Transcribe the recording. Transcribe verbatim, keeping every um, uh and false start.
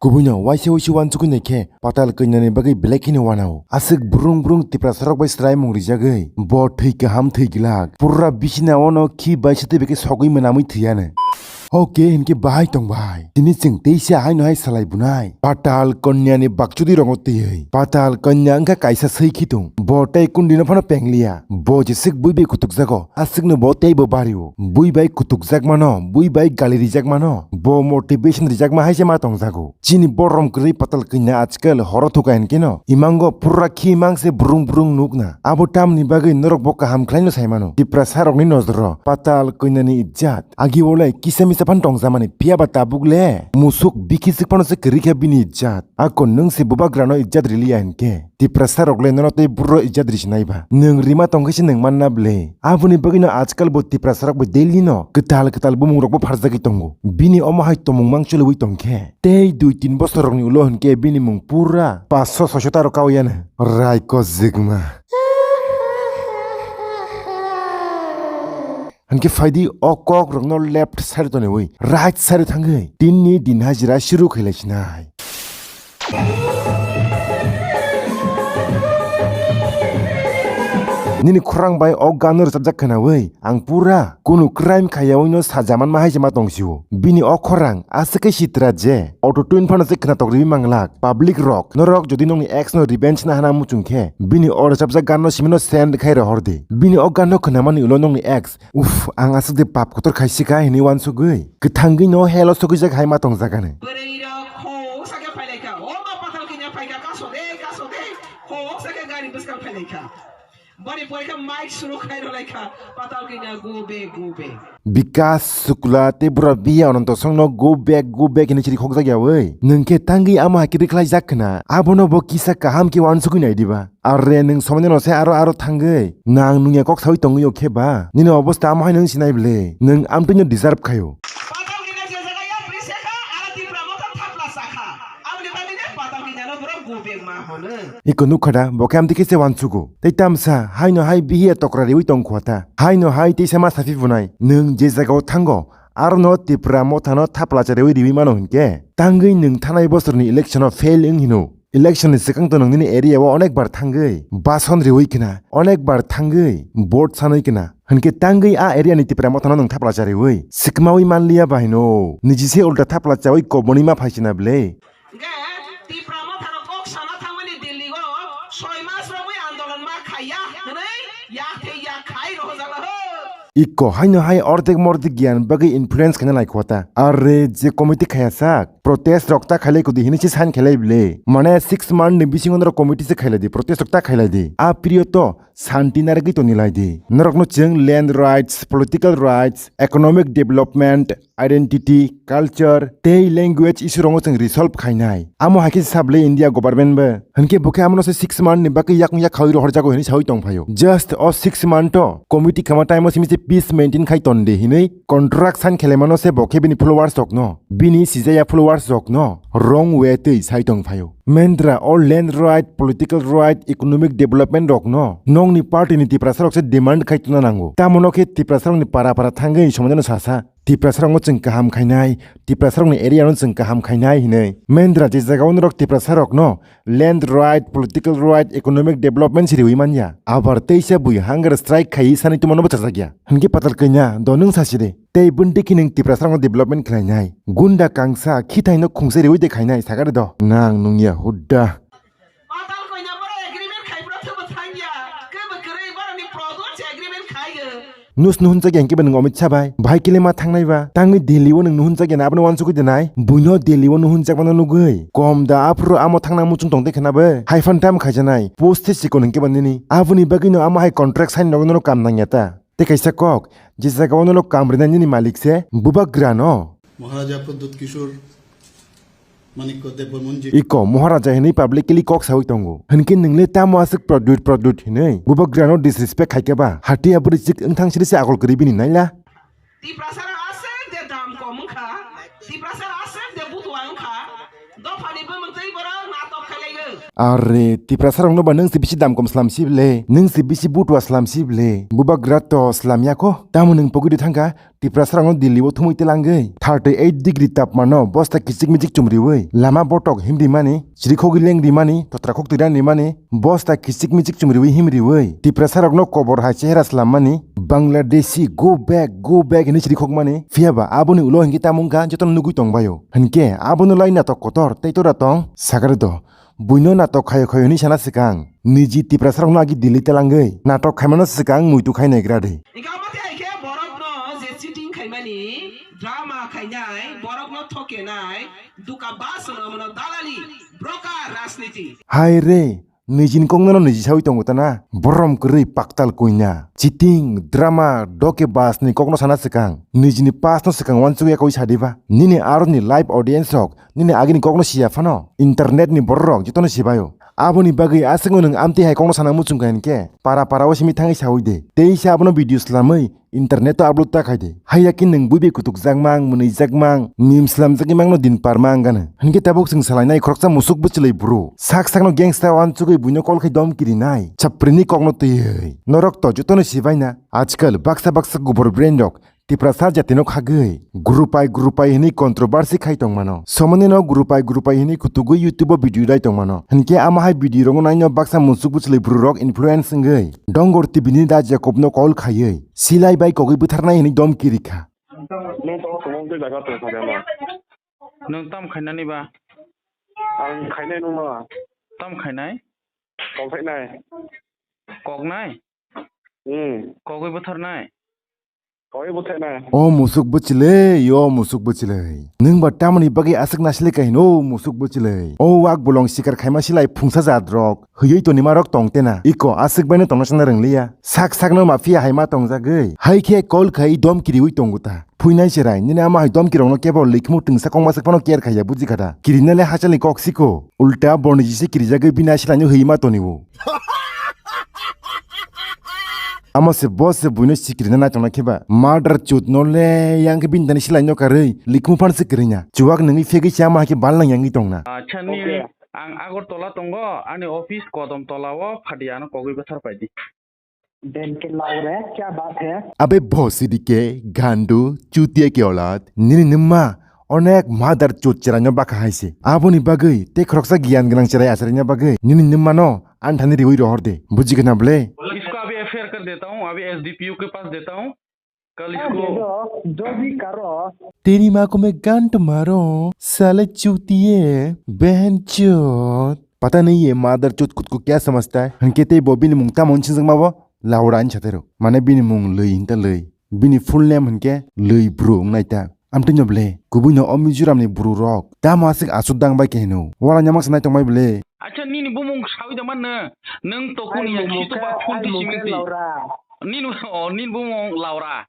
Kubuino waisa waisa uansukwi naikhe patal kanyani bagwi belai kheno uanao. Aswk brung brung Tiprasarok bai swraimung rijagwi bo thwi kaham thwi glak. Pura bisina ono khi bai se twi bai khe sogwi mwnamwi thwiyano. Oke hinkhe bahai tong bai. Tini chwng teisa haino hai salai bunai. Patal kanyani bakchudi rongo twiwi. Patal kanya wngkha kaisa swi khitung. Bo tei kundino phano pengliya. Bo jeswk bui bai kutukjago. Aswkno bo teibo bario. Bui bai kutukjakmano, bui bai gali rijakmano. Bo motivation rijakma hai se ma tongjago. Chini borom kwrwi patal kanya ajkal horo thuka hinkhe no. Imango pura khi mang se brung brung nukna. Abo tamni bagwi norok bo kaham khlaino saimano. Tiprasarokni nojoro patal kanyani ijjat. Agi wole kisa misa phan tongja mani, phiya ba tabuk le musuk bikhi sik phano se kwrwi kha bini ijjat. Ako nwng se bubagrano ijjat riliya hinkhe, Tiprasa rok le nono tei burro ijjat risi nai ba. Nwng rima tong khe se nwng manna ble. Aboni bagwi no ajkal bo Tiprasa rok bo daily no kwtal kwtal bumung rok bo pharjagwi tongo. Bini omo hai tomung mang choliwi tong khe tei dui tin bosor rokni ulo hinkhe bini mung pura paso soso ta rok kawi ya no. Rai kojwkma. Hinkhe phaidi o kok rokno left side toniwi right side thangwi tinni din hajira shuru khailai sinai. Nini khorang bai o gano rwchapjak khwnawi ang pura kunu crime khaiyawi no saja manma hai se ma tong sio. Bini o khorang aswk khe sitra je auto tune phano se khwnatok riwi manglak. Public rok, norok jodi nokni ex no revenge na hana muchung khe, bini o rwchapjak gan no simi no send khai rohor di. Bini o gan no khwnamani ulo nokni ex, uff, ang aswk de pap kotor khai sika hinwi uansugwi, kwthangwi no hell o sogwijak hai ma tong jaga ni. Bwrwi rok khoksa khe phailaikha, o ma patal kanya phaikha, kaso de, kaso de, khoksa khe gari bwskang phailaikha. Boni pore khe mic suru khai rwlaikha, patal kanya go back, go back. Bikas Sukla tei bura biya Ananto Songno go back, go back hinwi chiri khokjak ya oi. Nwng khe tangwi amo hai khe rwkhlaijak khna. Abono bo kisa kaham khe uansugwi nai diba. Arre nwng somoinano se aro aro thangwi. Nang nungya kok sawi tongwi o khe ba. Nini obosta amo hai nwng sinai ble. Nwng amtwino deserve khaio. Patal kanya je jaga yapri sekha, aro Tipra motha thapla sakha. Aboni bagwi ne patal kanya no borok go back ma hono. Iko nukha da, bo khe amtwi khe se uansugo. Tei tamsa, haino hai bihiya tokra riwi tong khua ta. Haino hai teisa ma saphi phunai, nwng je jagao thango, arono Tipra mothano thapla cha riwi riwi mano hinkhe, tangwi nwng thanai bosorni election-o fail wng hino. Election-ni swkang to nwng nini area-o onek bar thangwi, bason riwi khna, onek bar thangwi, vote sanwi khna. Hinkhe tangwi a area-ni Tipra mothano nwng thapla cha riwi, swkmawi manliya bahino. Niji se ulta thapla chawi koboni ma phaisina ble. Hingke Tipra mothano kok sana thangmani Delhi o soi mas romwi andolon ma khaiya hwnwi yak thei yak khai rohorjakla ho. Iko haino hai ordek mordek giyan bagwi influence khaina lai khota. Arre je committee khaya sak, protest rok ta khailai kudi hini se sign khailai bile. Mane six month ni bisingo norok committee se khailai di, protest rok ta khailai di. A period to Santi narigwi toni lai di. Norokno chwng land rights, political rights, economic development, identity, culture, tei language issue rongo chwng resolve khainai. Amo hai khe sable India government bo. Hinkhe bo khe amono se six month ni bagwi yakung yak khaui rohorjago hinwi saui tong phaio. Just o six month o committee khama time o simi se peace maintain khai ton de hinwi contract sign khelaimano se bo khe bini followers rokno, bini sijaya followers rokno wrong way twi sai tong phaio. Mendra o land right, political right, economic development rokno nokni party ni Tiprasa rok se demand khai tuna nango. Tamo no khe Tiprasa rokni para para thangwi somajano sasa Tiprasa rokno chwng kaham khainai, Tiprasa rokni area no chwng kaham khainai hinwi. Mendra je jaga o norok Tiprasa rokno land right, political right, economic development siriwi manya. Abar teisa bui hunger strike khai sani tumano bwchajakya. Hinkhe patal kanya do nwng sasi de. Tei bwndikhi nwng Tiprasarokno development khlainai. Gunda kangsa khithaino khungsa riwi de khainai sakari do. Nang nungya hudda. Patal koina boro agreement khai boro thwbo thangya. Kebo kwrwi boroni product se agreement khaiyo. Nus nuhunjak yang kebo nwng Amit Shah bai. Bahai kile ma thangnai ba. Tangwi Delhi o nwng nuhunjak ya abono uansugwi de nai. Buino Delhi o nuhunjak mano nugwi. Kom da aphuru amo thangna muchung tong de khna bo. Haiphan tam khaijanai. Post se sikon hwnkhe ba nini. Aboni bagwino amo hai contract sign rogwi nono kam nangya ta. Tei kaisa kok, je jaga o nono kam rinai nini malik se, bubagra no. Maharaja Pradyut Kishore Manikya Debbarman ji. Iko, Maharaja hinwi publicly kok sawi tongo. Hinkhe nwng le tamo aswk Pradyut, Pradyut hinwi? Bubagra no disrespect khai khe ba? Hatiya bwrwi chik wngthang sini se akol kwrwi bini naila? Tiprasa aswk de dam kom wngkha, Tiprasa aswk de butua wngkha, dophani bumung twi borok natok khailaiyo. Are, Tiprasa rokno ba nwng se bisi dam kom slam si ble, nwng se bisi butua slam si ble. Bubagra to slam ya kho. Tamo nwng pogidi thangkha, Tiprasa rokno Delhi o thumui telangwi. Thirty eight degree tapmano bosta kichik michik chumriwi. Lama botok himri mani, chirikhogwi lengri mani, totra khok tiran ri mani, bosta kichik michik chumriwi himriwi. Tiprasa rokno kobor hai chehera slam mani. Bangladeshi, go back, go back hinwi chirikhok mani. Phiya ba aboni ulo hinkhe tamo wngkha jotono nugwi tongbaio. Hinkhe abono lai natok kotor tei tora tong. Sagare do. Buino natok khayo khayo hinwi sana swkang, niji Tiprasa rokno agi Delhi telangwi natok khaimano swkang muitu khai naigra de. Hinkhe omo tei hai khe borokno je cheating khaimani, drama khainai, borokno thokenai, duka bas no mono dalali, broker rajniti. Hai re, nijini kokno no niji sawi tongo ta na, borom kwrwi paktal kuina. Cheating, drama, doke bas ni kokno sana swkang, nijini past no swkang uansukya koi sadiba. Nini aroni live audience rok nini agini kokno siya phano, internet ni borok rok jotono sibaio. Aboni bagwi aswkno nwng amtwi hai kokno sana muchung kha hinkhe, para para o simi thangwi sawi de. Teisa abono video slamwi internet o upload ta khai de. Haiya khe nwng buibai kutuk jakmang, mwnwi jakmang, nim slam jagwi mangno din par mang gano. Hinkhe tabuk chwng salainai khoroksa musuk bwchwlwi bru. Sak sakno gangsta uansugwi buino call khai dom kirinai. Chaprini kokno twiwi. Norok to jotono sibaina. Ajkal baksa baksa gubor brain rok Tiprasa jatino khagwi, gurupai gurupai hinwi controversy khai tongmano. Somonino gurupai gurupai hinwi kutugwi YouTube o video dai tongmano. Hinkhe amo hai video rokno naino baksa musuk bwchwlwi bwrwirok influence wngwi Dongor T V ni Da Jacob no call khaiwi, silai bai kogwi bwtharnai hinwi domki rikha. Nung tong tong tong tei jaga tong tong tong. Nwng tam khainani ba? Ang khainai nungno. Tam khainai? Kok khainai. Koknai? Hmm. Kogwi bwtharnai? Kogwi bwtharnai. O musuk bwchwlwi, o musuk bwchwlwi. Nwng ba tamoni bagwi aswk nasilika hino, o musuk bwchwlwi. O wak bolong sikar khaima silai phungsa jat rok. Hiyoi tonimarok tong tena. Iko aswk baino tongna sana rwngliya. Sak sakno mafia hai ma tongjagwi. Hai khe call khai dom kiriwi tongo ta. Phuinai cherai, nini ama hai dom kirokno kebo likmu twngsa kongma sak phano care khaiya buji kha da. Kirinale hachalni kok siko. Ulta borni jisi kirijagwi bini asilaino hiyoi ma toniwo. Amo se boss se buino sikirina naitongna kheba. Mother chut no le yang khe bini dani silai no karwi likmu phan sikirinya. Chuwak nungwi phegwi se ama hai khe bal nang yangwi tongna. Acha ni Okay. Ang Agartala tongo, ani office Kodom Tola o phadia ano kogwi bwthar paidi. Ben ke lau re, kya baat hai? Abe bhosidi ke gandu chutia ke aulad. Nini nima onek mother chut cherai no bakha hai se. Aboni bagwi te khoroksa giyan gwnang cherai achari na bagwi nini nima no anthani riwi rohor de. Buji gana ble? इसको अभी एफआईआर कर देता हूँ, अभी एसडीपीओ के पास देता हूँ। कल इसको जो भी करो। तेरी माँ को मैं गांड मारूं, साले चूतिए, बहन चोद। पता नहीं ये मादर चोद खुद को क्या समझता है। Hinkhe tei bo bini mung tamo hinsijak ma bo? Laura hin satero. Mane bini mung Lwi hinta Lwi. Bini full name hinkhe Lwi Bru wngnai ta. Amtwi no ble, kubui no o Mizoram ni bru rok tamo aswk aswk dang bai khe hino. Wala nyamak sanai tong bai ble. Acha nini bumung sawi da man nw? Nwng to kuni ya kitu ba phone ti simi ti. Nini, o, nini bumung Laura.